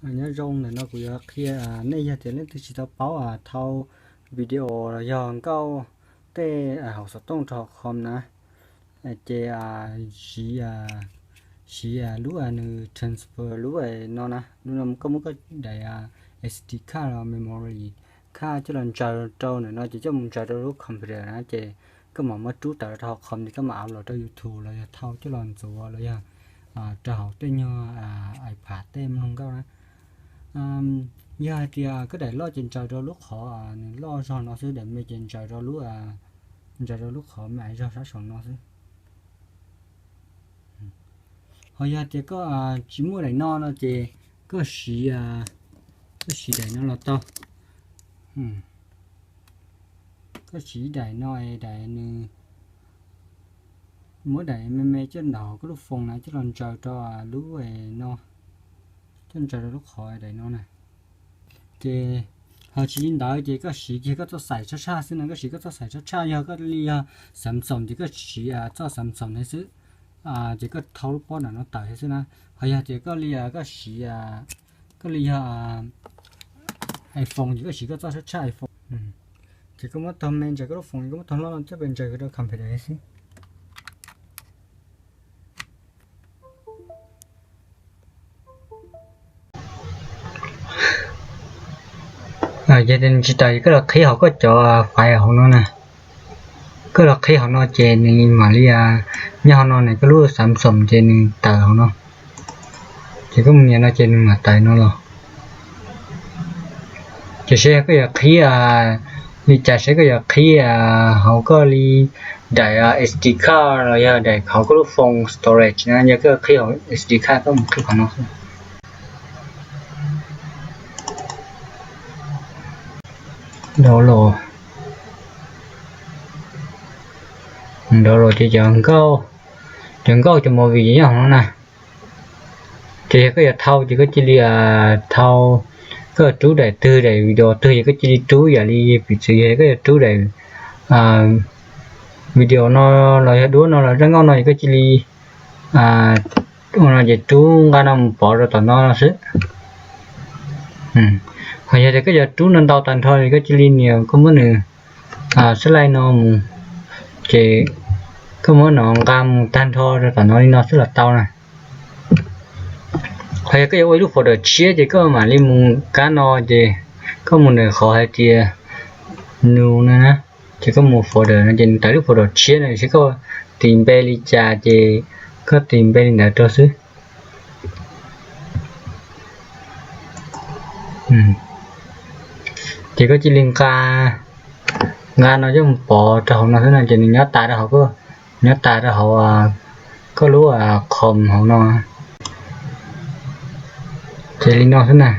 Nyob zoo, ntawm no kuv yuav qhia nej yog tias leej twg tsis tau paub thau video los yog nkauj tej hauv xov tooj rau hauv com na, ces siv, siv lub nws transfer lub no na, lub no koj muab koj daim S D card los memory card coj los ntsaws rau ntawm no ces coj mus ntsaws rau lub computer na ces koj mam muab rub tawm rau hauv com ces koj mam upload rau YouTube los yog thau coj los ntxuav los yog rau hauv tej nyuag iPad tej mloog nkauj na. Yog hais tias koj daim loj ces ntsaws rau lub qhov nws loj zog no xwb, daim me ces ntsaws rau lub, ntsaws rau lub qhov me ais zog sab saum no xwb. Ho yog tias koj tsis muaj daim no no ces koj siv, koj siv daim no los tau. Koj siv daim no, daim nws muab daim me me coj ntaus koj lub phone na coj los ntsaws rau lub no, coj ntsaws rau lub qhov daim no na. Ces ho tsis li ntawd ces koj siv kiag koj txoj xaim tshaj tshaj xwb no, koj siv koj txoj xaim tshaj tshaj, yog koj li yog Samsung ces koj siv txoj Samsung thiab xwb, ces koj thau lub pob nram no tawm thiab xwb na. Ho yog tias koj li, koj siv, koj li yog iPhone ces koj siv koj txoj tshaj tshaj iPhone. Ces koj muab tog me ntsaws koj lub phone, koj muab tog loj no coj pem ntsaws rau computer thiab xwb. Yog tias nws tsis tawm ces koj los qhib hauv koj cov file hauv no na. Koj los qhib hauv no ces nws mam li, nyob hauv no nws koj lub Samsung ces nws tawm hauv no. Ces koj mus nias no ces nws mam tawm no los. Ces seb koj yuav qhib li cas, seb koj yuav qhib hauv koj li daim S D card los yog daim hauv koj lub phone storage na, yog koj yuav qhib hauv S D card koj mus qhib qhov no xwb. Download, download ces cov nkauj, cov nkauj cov movie nyob hauv no na. Ces yog koj yuav thau ces koj cia li thau, koj rub daim twg daim video twg ces koj cia li rub, yam li piv txwv yog koj yuav rub daim video no los yog duab no los zaj nkauj no ces koj cia li no ces rub nqa no mus pov rau tom no xwb. Ho yog tias koj yuav rub no ntau tag nrho ces koj cia li nias, koj muab nws xab laij no mus, ces koj muab no nqa mus tag nrho rau tom no li no xwb los tau na. Ho yog koj yuav ua ib lub folder tshiab ces koj mam li mus kab no ces koj mus ntawm qhov hais tias new no na, ces koj mus folder no ces nws tawm lub folder tshiab no, seb koj tis npe li cas ces koj tis npe li ntawd rau xwb. Ces koj cia li nqa, nqa no coj mus pov rau hauv no xwb no ces nws nyob tas rau hauv, nyob tas rau hauv koj lub com hauv no. Ces li no xwb na.